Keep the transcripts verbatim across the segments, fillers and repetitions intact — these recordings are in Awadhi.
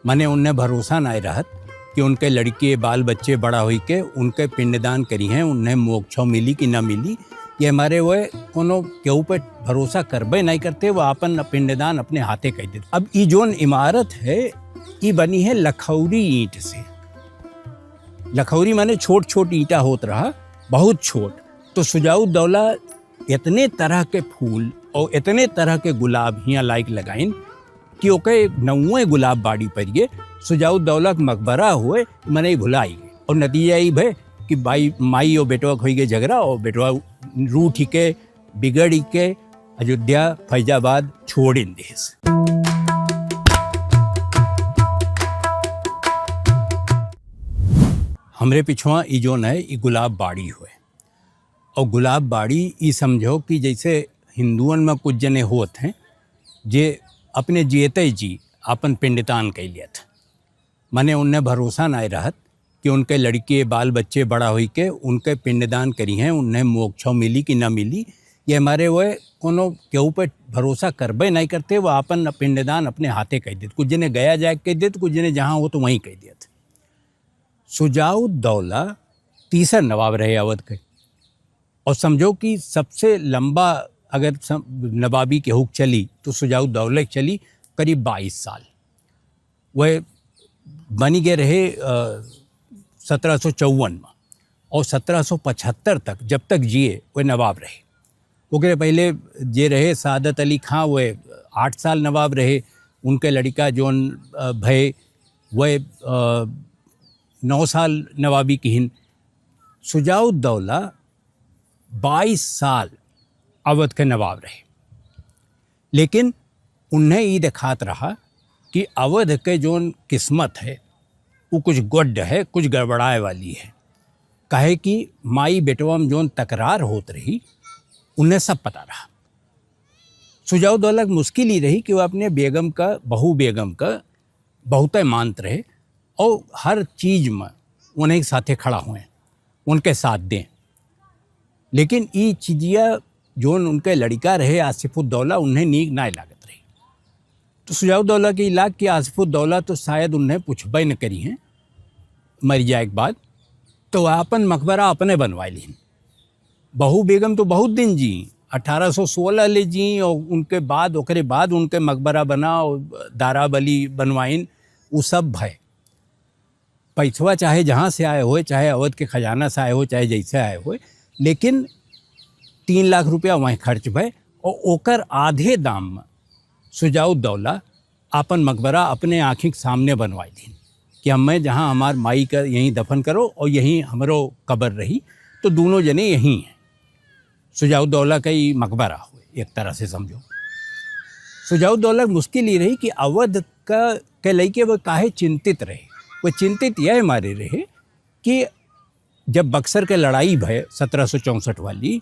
मने उन्हें भरोसा नाय रहत कि उनके लड़के, बाल बच्चे बड़ा होई के उनके पिंडदान करी हैं, उन्हें मोक्ष मिली कि न मिली। ये हमारे वो कोनो केहू पे भरोसा करबे नहीं करते, वो अपन पिंडदान अपने हाथे कइ देते। अब ई जोन इमारत है, ई बनी है लखौरी ईंट से। लखौरी माने छोट-छोट ईंटा होत रहा, बहुत छोट। तो सुजाउद्दौला इतने तरह के फूल और इतने तरह के गुलाब हियाँ लाइक लगाइन कि ओके नौवे गुलाब बाड़ी परिए। सुजाउद्दौला के मकबरा हुए, मनई भुलाई गए। और नतीजा ई भय कि बाई, माई और बेटवा के होई गए झगड़ा और बेटवा रूठ के, बिगड़ के अयोध्या, फैजाबाद छोड़िन देस। हमरे पिछवा ई जोन है, ई गुलाब बाड़ी हुए। और गुलाब बाड़ी ई समझो कि जैसे हिंदुअन में कुछ जने होत हैं, जे अपने जियते जी अपन पिंडदान कइ लियत। मने उन्हें भरोसा नाय रहत कि उनके लड़के, बाल बच्चे बड़ा होई के उनके पिंडदान करी हैं, उन्हें मोक्ष मिली कि न मिली। ये हमारे वो कोनो केहू पे भरोसा करबे नहीं करते, वो अपन पिंडदान अपने हाथे कइ देत। कुछ जने गया जाए कइ देत, कुछ जने जहाँ हो तो वहीं कइ देत। सुजाउद्दौला तीसर नवाब रहे अवध के। और समझो कि सबसे लंबा अगर सम-, नवाबी के हुक चली, तो सुजाउद्दौला के चली करीब बाईस साल। वह बनी गए रहे, अ, सत्रह सौ चौवन में, और सत्रह सौ पचहत्तर तक, जब तक जिए, वह नवाब रहे। ओकरे पहले जे रहे सादत अली खां, वह आठ साल नवाब रहे। उनके लड़का जोन, अ, भय, वह, अ, नौ साल नवाबी किहिन। सुजाउद्दौला बाईस साल अवध के नवाब रहे, लेकिन उन्हें ई देखात रहा कि अवध के जोन किस्मत है, वो कुछ गोड्ड है, कुछ गड़बड़ाए वाली है। काहे कि माई बेटवा में जोन तकरार होत रही, उन्हें सब पता रहा। सुजाउद्दौला के मुश्किल ही रही कि वो अपने बेगम का, बहू बेगम का बहुते मानत रहे और हर चीज में उन्हें साथे खड़ा हुए, उनके साथ दें। लेकिन ई चीजिया जोन उनके लड़का रहे आसिफुद्दौला, उन्हें नीक नाय लागत रही। तो सुजाउद्दौला के ई लाग कि आसिफुद्दौला तो शायद उन्हें पूछबे न करी हैं मर जाए के बाद, तो आपन मकबरा अपने बनवाए लीन। बहू बेगम तो बहुत दिन जी, अठारह सौ सोलह ले जी, और उनके बाद, ओकरे बाद उनके मकबरा बना और दाराबली बनवाइन, उ सब भय। पैसवा चाहे जहाँ से आए होए, चाहे अवध के खजाना से आए होए, चाहे जैसे आए होए, लेकिन तीन लाख रुपया वहीं खर्च भय और ओकर आधे दाम में सुजाउद्दौला आपन मकबरा अपने आँखी के सामने बनवाई दीन कि हमें जहाँ हमार माई का यहीं दफन करो और यहीं हमरो कब्र रही, तो दोनों जने यहीं हैं। सुजाउद्दौला का ई मकबरा हुए, एक तरह से समझो। सुजाउद्दौला के मुश्किल ई रही कि अवध का, के लइके वो काहे चिंतित रहे। वो चिंतित यह मारे रहे कि जब बक्सर के लड़ाई भय सत्रह सौ चौसठ वाली,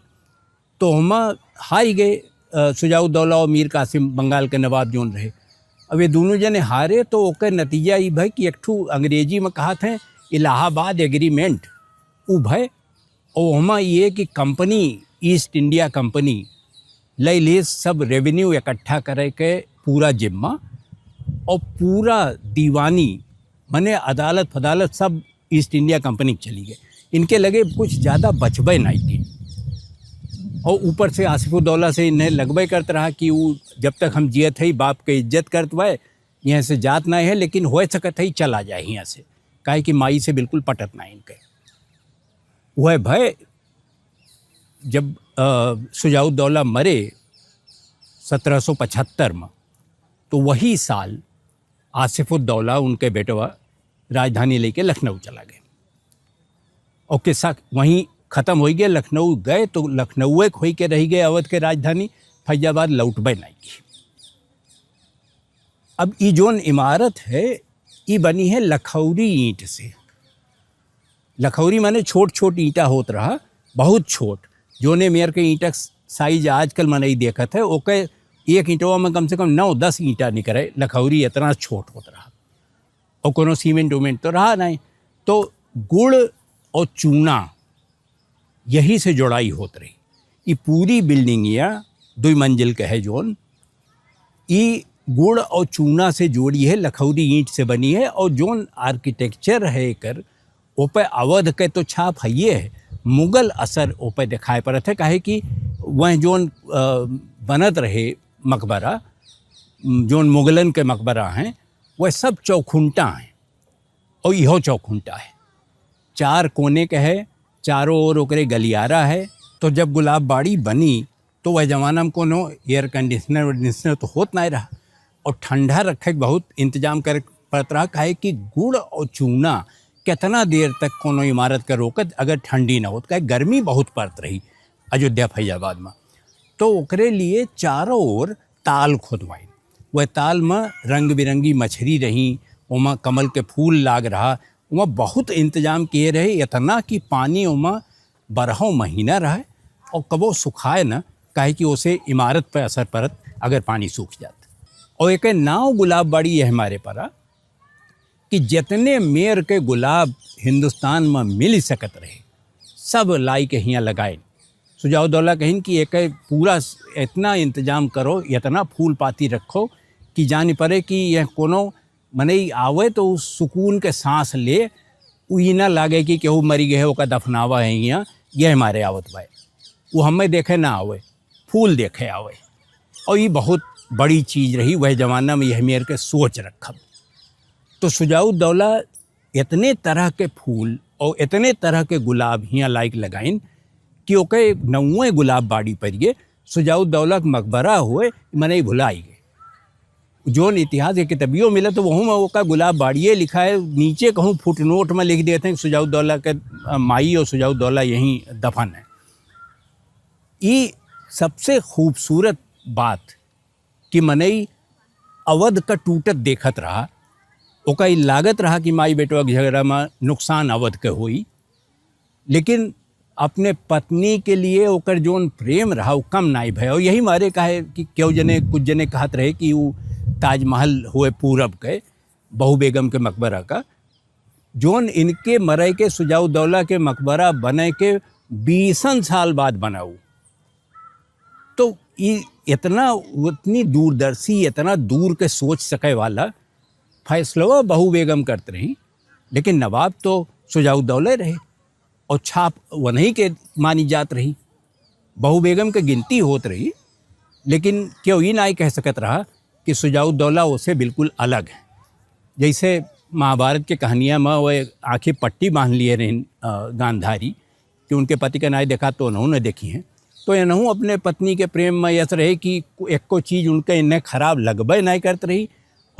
तो हमा हारी गए, अ, सुजाउद्दौला और मीर कासिम, बंगाल के नवाब जोन रहे। अब ये दोनों जने हारे, तो ओकर नतीजा ई भय कि एक ठू अंग्रेजी में कहा थे इलाहाबाद एग्रीमेंट, उ भय। और हमा ये कि कंपनी, ईस्ट इंडिया कंपनी, लई ले सब रेवेन्यू इकट्ठा करे के पूरा जिम्मा, और पूरा दीवानी, मने अदालत फदालत सब ईस्ट इंडिया कंपनी के चली गए। इनके लगे कुछ ज़्यादा बचबे नहीं के। और ऊपर से आसिफुद्दौला से इन्हें लगबे करत रहा कि वो जब तक हम जियत है, बाप के इज्जत करत हुए, यहाँ से जात नहीं है, लेकिन हो सकत है चला जाए यहाँ से, काहे कि माई से बिल्कुल पटत नहीं इनके। वह भय जब, अ, सुजाउद्दौला मरे सत्रह सौ पचहत्तर में, तो वही साल आसिफुद्दौला, उनके बेटवा, राजधानी लेके लखनऊ चला गए। और किस्सा वहीं खत्म हो गया। लखनऊ गए तो लखनऊ एक होई के रह गए अवध के राजधानी, फैजाबाद लौटबे नहीं की। अब ई जोन इमारत है, ई बनी है लखौरी ईंट से। लखौरी माने छोट छोट ईंटा होत रहा, बहुत छोट, जोने मेर के ईंटा के साइज आजकल मनई देखत है, ओके एक ईंटवा में कम से कम नौ दस ईंटा निकरे। लखौरी इतना छोट होत रहा, और कोनो सीमेंट उमेंट तो रहा नहीं। तो गुड़ और चूना यही से जोड़ाई होत रही। ई पूरी बिल्डिंग या दुई मंजिल के है जोन, ई गुड़ और चूना से जोड़ी है, लखौरी ईंट से बनी है, और जोन architecture है एकर, ओपे अवध के तो छाप हइये है, मुगल असर ओपे दिखाई पड़त है, काहे कि वह जोन, अ, बनत रहे मकबरा, जोन मुगलन के मकबरा हैं, वह सब चौखुंटा हैं। और इहो चौखुंटा है, चार कोने के है, चारों ओर ओकरे गलियारा है। तो जब गुलाब बाड़ी बनी, तो वह जमाना में कोनो air conditioner वेंडिशनर तो होत नाय रहा, और ठंडा रखे के बहुत इंतजाम करे पड़त रहा, काहे कि गुड़ और चूना कितना देर तक कोनो इमारत के रोकत, अगर ठंडी ना होत, काहे गर्मी बहुत पड़त रही अयोध्या फैजाबाद में। तो ओकरे लिए चारों ओर ताल खोदवाइन। वह ताल में रंग बिरंगी मछरी रही, ओमा कमल के फूल लाग रहा, ओमा बहुत इंतजाम किए रहे, इतना कि पानी ओमा बारहों महीना रहे और कबो सुखाए न, काहे कि ओसे इमारत पर असर पड़त अगर पानी सूख जात। और एक नाव गुलाब बाड़ी यह हमारे परा कि जितने मेर के गुलाब हिंदुस्तान में मिल सकत रहे, सब लाई के हियाँ लगाइन। सुजाउद्दौला कहिन कि एक पूरा इतना इंतजाम करो, इतना फूल पाती रखो कि जानी पड़े कि यह कोनो मनई आवे तो उ सुकून के सांस ले, उ ई ना लागे कि केहू मरी गए, ओका दफनावा है हियाँ, यह मारे आवत बाए। उ हमें देखे ना आवे, फूल देखे आवे। और ये बहुत बड़ी चीज रही वह जमाना में, यह मेर के सोच रखब। तो सुजाउद्दौला इतने तरह के फूल और इतने तरह के गुलाब हियाँ लाइक लगाइन कि ओके नौवे गुलाब बाड़ी परिए। सुजाउद्दौला के मकबरा हुए, मनई भुलाई गए। जोन इतिहास के किताबियों मिला तो वहू में ओका गुलाब बाड़िए लिखा है, नीचे कहूँ footnote में लिख देते हैं सुजाउद्दौला के, अ, माई और सुजाउद्दौला यहीं दफन है। ई सबसे खूबसूरत बात कि मनई अवध का टूटत देखत रहा, ओका ई लागत रहा कि माई बेटवा के झगड़ा में नुकसान अवध के होई, लेकिन अपने पत्नी के लिए ओकर जोन प्रेम रहा, उ कम नाई भय। और यही मारे काहे कि केहू जने, कुछ जने कहत रहे कि उ ताजमहल हुए पूरब के, बहू बेगम के मकबरा का, जोन इनके मरे के, सुजाउद्दौला के मकबरा बने के बीसन साल बाद बनाऊ। तो ई इतना, उतनी दूरदर्शी, इतना दूर के सोच सके वाला फैसलवा बहू बेगम करत रही, लेकिन नवाब तो सुजाउद्दौले रहे और छाप वनही के मानी जात रही। बहू बेगम के गिनती होत रही, लेकिन केहू ई नाई कह सकत रहा कि सुजाउद्दौला ओसे बिल्कुल अलग है। जैसे महाभारत के कहानिया में वह आँखें पट्टी बांध लिए रहिन, अ, गांधारी, कि उनके पति के नाई देखा तो उन्होंने देखी हैं। तो इनहू अपने पत्नी के प्रेम में यस रहे कि एको चीज उनके इन्हें खराब लगबे नाई करत रही।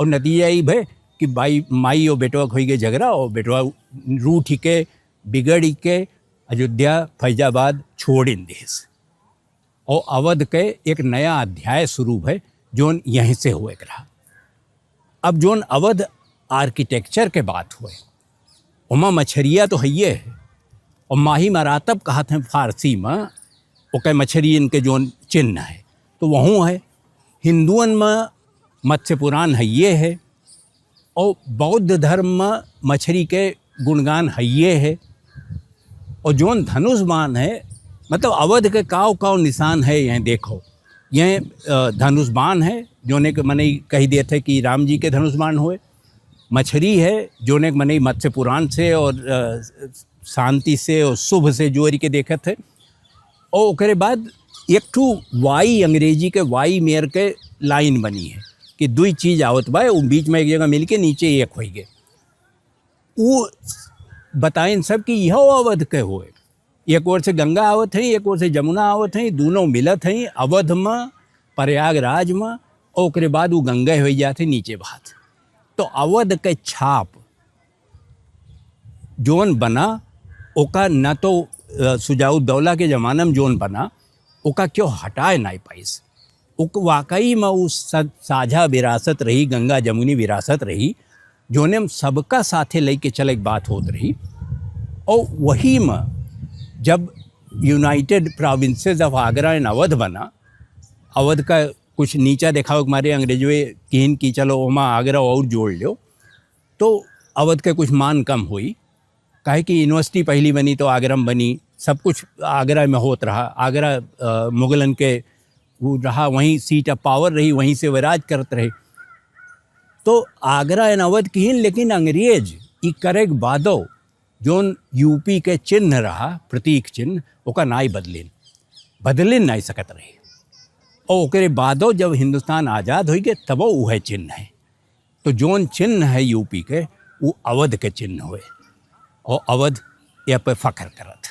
और नतीजा ई भय कि बाई, माई और बेटवा के होई गए झगड़ा और बेटवा रूठ के, बिगड़ के अयोध्या, फैजाबाद छोड़ इन देस। और अवध के एक नया अध्याय शुरू भय, जोन यहीं से हुए के रहा। अब जोन अवध architecture के बात हुए, ओमा मछरिया तो हइये है, और माही मरातब कहत हैं फारसी में, ओके मछरियन के जोन चिन्ह है, तो वहूँ है। हिंदुअन में मत्स्य पुराण हइये है, और बौद्ध धर्म में मछरी के गुणगान हइये है। और जोन धनुष बाण है, मतलब अवध के काव काव निशान है, यह देखो, यह, अ, धनुष बाण है, जोने के मनई कही देत है कि राम जी के धनुष बाण होए। मछरी है, जोने के मनई मत्स्य पुराण से और, अ, शांति से और शुभ से जोड़ के देखत है। और ओकरे बाद एक ठू वाई, अंग्रेजी के वाई मेर के line बनी है कि दुई चीज आवत बा, उ बीच में एक जगह मिलके नीचे एक होई गए। उ बताइन सब कि यह अवध के होए, एक ओर से गंगा आवत है, एक ओर से जमुना आवत है, दोनों मिलत हैं अवध में, प्रयागराज में, और ओकरे बाद उ गंगा हो जात है नीचे बहत। तो अवध के छाप जोन बना, ओका न तो, अ, सुजाउद्दौला के जमाना में जोन बना, ओका क्यों हटाए नाई पाइस। ओक वाकई में उ स-, साझा विरासत रही, गंगा जमुनी विरासत रही, जोने में सबका साथे लेके चले के बात होत रही। और वही में जब United Provinces of Agra and अवध बना, अवध का कुछ नीचा देखावे के मारे अंग्रेजवे किहिन कि चलो ओमा आगरा और जोड़ लो, तो अवध के कुछ मान कम होई। काहे कि university पहली बनी तो आगरा में बनी, सब कुछ आगरा में होत रहा। आगरा, अ, मुगलन के वो रहा, वहीं seat of power रही, वहीं से वे राज करत रहे। तो आगरा एन अवध किहिन, लेकिन अंग्रेज ई करेक बादो जौन यूपी के चिन्ह रहा, प्रतीक चिन्ह, ओका नाई बदलिन, बदलिन नाई सकत रही। और ओकरे बादो जब हिंदुस्तान आजाद होइगे, तबो उहे चिन्ह है। तो जौन चिन्ह है यूपी के, उ अवध के चिन्ह हुए, और अवध ये पे फख्र करत।